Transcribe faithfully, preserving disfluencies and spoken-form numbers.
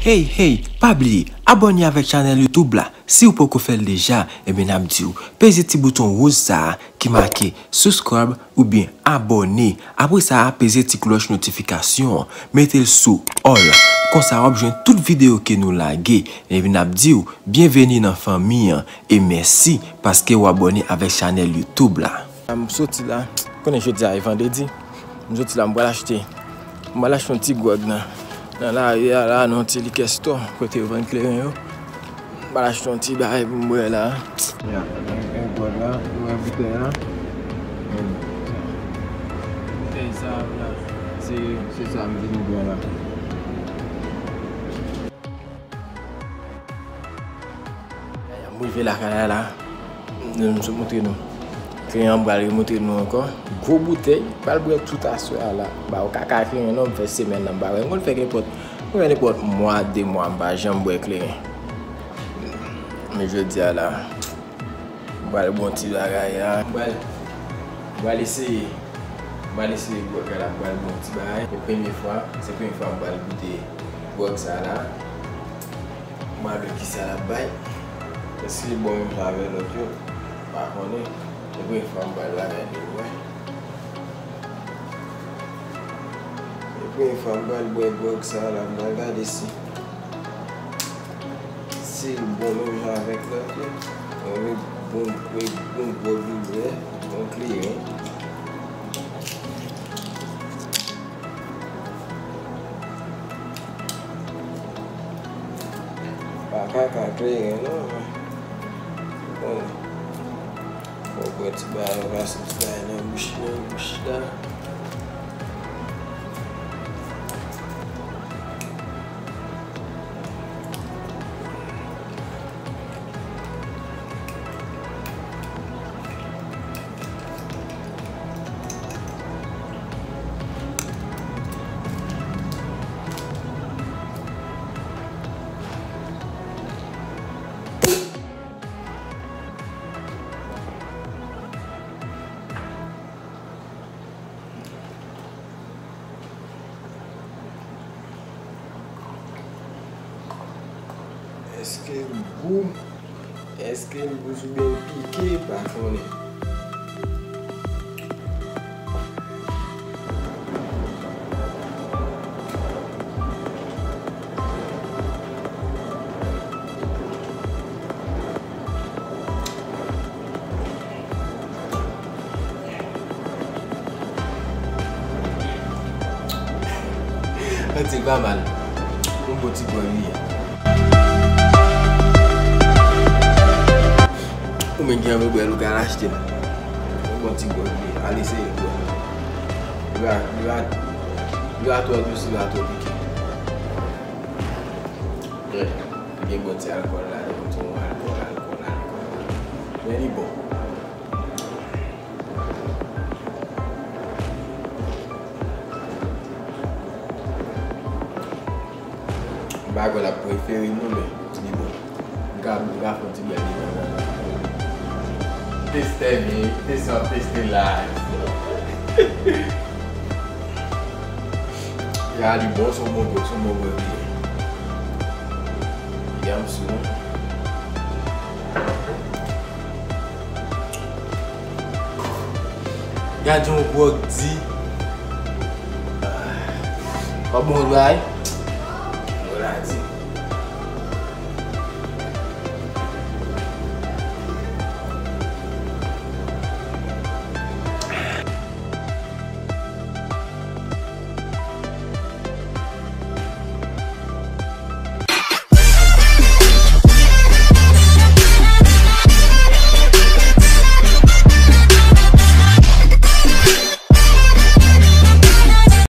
Hey, hey, pa bliye abòne avèk chanèl YouTube la. Si w poko fè l deja, ebyen n ap di w, peze ti bouton wouj sa a ki make subscribe oubyen abòne. Apre sa a, peze ti klòch notifikasyon an, mete l sou all. Konsa w ap jwenn tout videyo ke nou lage. Epi n ap di w, byenveni nan fanmi an e mèsi paske w abòne avèk chanèl YouTube la. M soti la, konnen jodi a e vandredi. M soti la, m pral achte, m pral achte yon ti gwòg nan, nan lari a la, nan yon ti likè stò, kote yo vann kleren yo. M pral achte yon ti bagay pou m bwè la. Ya, gen gwòg la, ou wè boutèy la. Boutèy sa la, se, se sa m vin bwè la. M rive lakay la la. M sot montre nou. Kleren an m pral remontre nou ankò. Gwo boutèy, pral bwè tout aswè a la. Ba yo kaka kleren non, m fè semèn nan m pa bwè. M konn fè nenpòt, m fè nenpòt mwa, de mwa m pa janm bwè kleren. Men jodi a la, m pral bwè yon ti bagay la. M pral, m pral eseye. M pral eseye gwòg la, m pral bwè yon ti bagay. Se premye fwa, se premye fwa m pral goute gwòg sa la. M a wè kisa l ap bay. Èske l bon menm jan avèk lòt yo? M pa konnen. Se premye fwa m pral bagay li, wè. Se premye fwa m pral bwè gwòg sa la, m pral gade si, si l bon menm jan avèk lòt yo. Mwen vle bon, bon gwòg li bwè, bon kleren. Pa kaka kleren non, men. Bon. Fò w bwè ti bagay, w pase ti bagay nan bouch, nan bouch la. Èske l gou? Èske l dous oubyen l pike? Pa konnen. Santi l pa mal. Yon bon ti gwòg li ye. Ou menm ki anvi bwè l, ou ka al achte l. Yon bon ti gwòg li ye. Al eseye l bwè. Li pa, li pa, li pa twò dous, li pa twò pike. Li gen bon ti alkòl ladan, yon ti alkòl, alkòl, alkòl. Men li bon. M pa kwè l ap prefere l non, men li bon. M ka, m ka fè yon ti bèl devan nan. Testè byen, testè ap teste live. Ya, li bon, se yon bon gwòg, se yon bon gwòg li ye. Li ann sou. Gad yon gwòg di. W ap bon bagay.